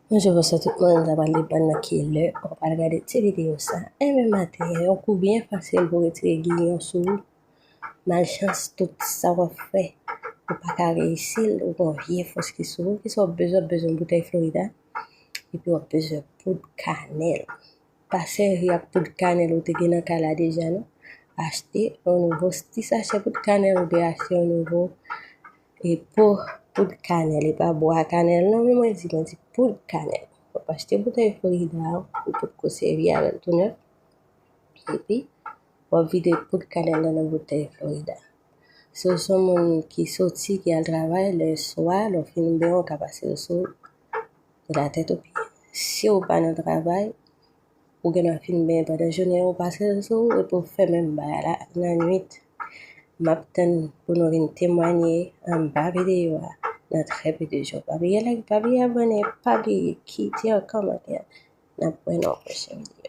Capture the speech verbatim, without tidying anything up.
Bonjou, bonswa tout moun, sa pral depann nan ki lè ou pral gade ti videyo sa. Enben maten an, yon kou byen fasil pou retire giyon sou ou. Malchans, tout sa w ap fè, ou pa ka reyisi l, ou gon vye fòs ki sou ou, kisa w ap bezwen, w ap bezwen boutèy Florida, epi w ap bezwen poud kanèl. Pa sèvi ak poud kanèl ou te gen nan kay la deja, non. Achte yon nouvo ti sachè poud kanèl oubyen achte yon nouvo e po poud kanèl, e pa bwa kanèl non, men mwen di, mwen di poud kanèl. W ap achte boutèy Florida ou potko sèvi avè l tou nèf, epi w ap vide poud kanèl lan nan boutèy Florida. Si w se yon moun ki soti, ki al travay, lè swa, lè w fin benyen, w ka pase l sou de la tèt o pye. Si w pa nan travay, ou gen dwa fin benyen pandan jounen, ou pase l sou ou, epi w fè menm bagay la nan nwit. M ap tann pou nou vin temwanye anba videyo a nan trè piti jou. Pa bliye like, pa bliye abòne, pa bliye kite yon kòmantè. N ap wè nan yon pwochen videyo.